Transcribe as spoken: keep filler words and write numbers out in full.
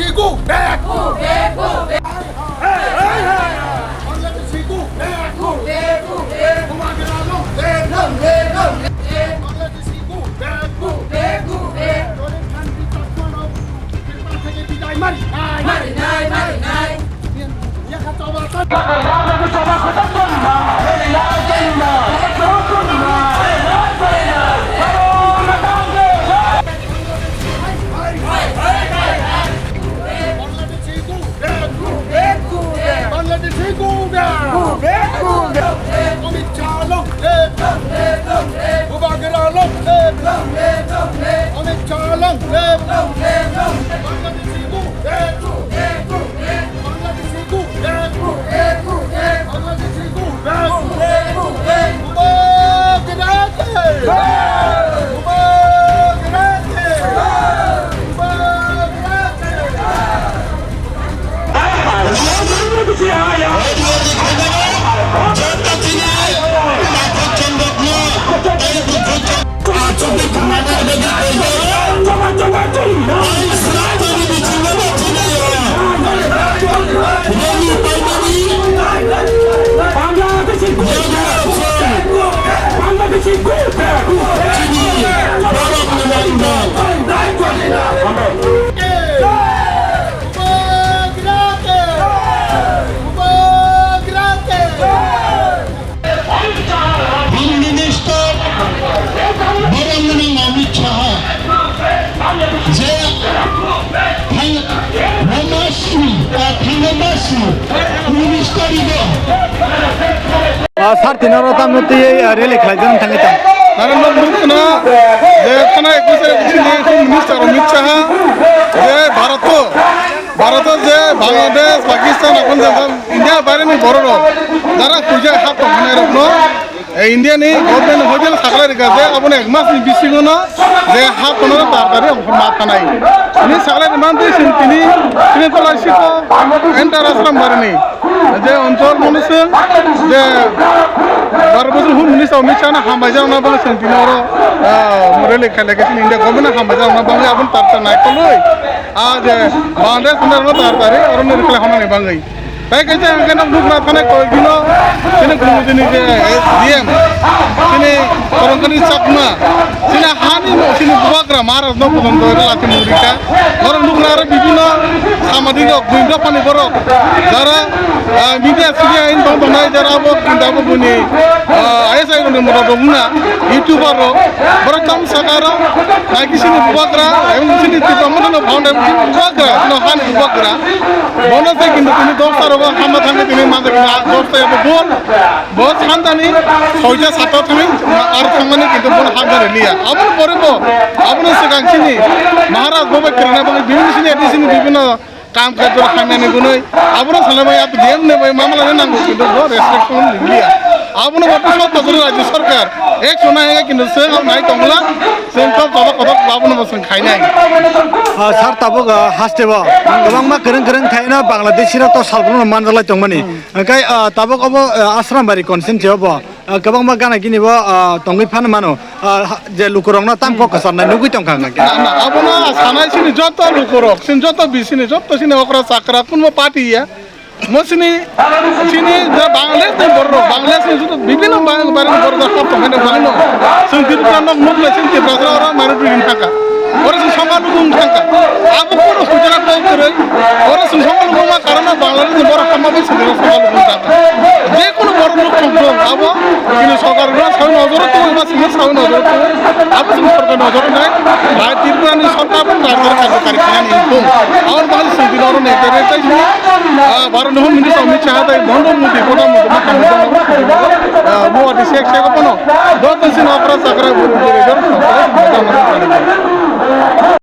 Go back! Go back! Go back! Hey, hey, hey! Bangladeshi go back! Go back! Go back! Bubagra long live! Long live! Long live! Bangladeshi go back! Go back! Go back! Jorif Khan Richard Khan of Tripura theke bidai mari nai! Mari nai! Mari nai! Bangladeshi go back! Go back! Go back! Go back! Go back! Go back! Amit Shah long live! Long live! Long live! Bubagra long live! Long live! Long live! Amit Shah long live! Long live! Long live! Bangladeshi go back! Go back! Go back! Bangladeshi go back! Go back! Go back! Bangladeshi go back! Go back! Go back! Bubagra ke! Bubagra ke! Bubagra ke! Home Minister borok nwnang Amit Shah je thang-, Ramashi, ah, Thangamasi Minister ibo. Ah, sir, tini oro tamo twi, ah, rally khlaijak thangwi tong. Nang nukna je thana ekwis tarik sini Home Minister Amit Shah je Bharat Bharat je Bangladesh, Pakistan, aphano jang India baire ni borok rok jara puja hap tong hwnwi rok no, eh, India ni government hotel sakhlai rwkha je abono ek mas ni bisingo no je hap tong no tar tari ang ma thanai. Ni sakhlai rwmantwi chwng tini, tini kolai siko enter Asram baire ni je onchol mono chwng je Bharat Bhasan Home Minister Amit Shah no hambai jak na bang chwng tini oro, ah, rally khailai khe chini India government no hambai jak na bang abono tar tar nai koloi. Ah, je Bangladesh ni aro tar tari oro ni rwkhlai hwnani bagwi. Tai kaisa ang khe nok nukna thanai koi dino, chini Gumujuni je S D M, chini Korongkani Chakma, chini hani mo, chini bubagra Maharaj no pojonto ero lati murika. Oro nukna aro bibino samadi rok, buin dophani borok, jara, ah, media sidi ain tong tongnai, jara abo kinta abo buni, ah, I S I rok ni moto rok wngna, YouTuber rok, borok tamo saka aro, nai kisini bubagra, ayung kisini Tipra moto no founder bubagra, no hani bubagra. Bono se kintu tini dosta rogo hama thangwi tini manja kintu dosta abo bol. Bo santani soita satta thangwi ar thangmani kintu bono hamjani liya. Aboni pore bo, aboni swkang chini Maharaj bo bai kwrwngna bagwi bibhinno sini adi sini bibhinno kam kajor hamyani gunoi. Abono salai bai abo D M ne bai mamla ne nango kintu bo respect phone liya. Abono bo to sot tokoro rajya sarkar ek sona hega kintu se nai tongla. Chwng kok kotor kotor abono bo chwng khainai. Ah, sir, tabuk, ah, haste bo kwbangma kwrwng kwrwng khaino Bangladeshi rok to salbrum manjalai tongmani. Hmm. Hwnkhe, ah, tabuk obo, ah, Asrambari constituency obo, ah, kwbangma gana gini bo, ah, tongwi phano mano. Ah, ha, je lukurokno tam kok kwcharnai nugwi tongkha hwnkhe. Na, na, abono sanai sini joto lukurok, sini joto bisini, joto sini okra chakra, kunbo party ya. Mo sini, sini je Bangladesh ni borok, Bangladesh ni joto bibhinno bang-, bari borok jak hap tongmani bagwino. Chwng Tripura nok nuk lai, chwng Tripura sara oro minority ring thangkha. Oro chwng songkha lubung thangkha. Abo kono hujana kok kwrwi. Oro chwng songkha lubung ma karon no Bangladesh ni borok hapma bai chwng songkha lubung thangkha. Je kono borok nuk thong thong, abo kini sorkar no sawi nojoro tongwi ba chwng sawi nojoro tongwi. Abo chwng sorkar nojoro nai. Bai Tripura ni sorkar bo rajya karjakari khainani wngkha. Aboni bagwi chwng tini oro nai tei tei sini, ah, Bharat ni Home Minister Amit Shah tei Narendra Modi, Pradhan Mantri bo khamjak, ah, Guwahati sek sek o phano joto sini okra chakra buru buru joto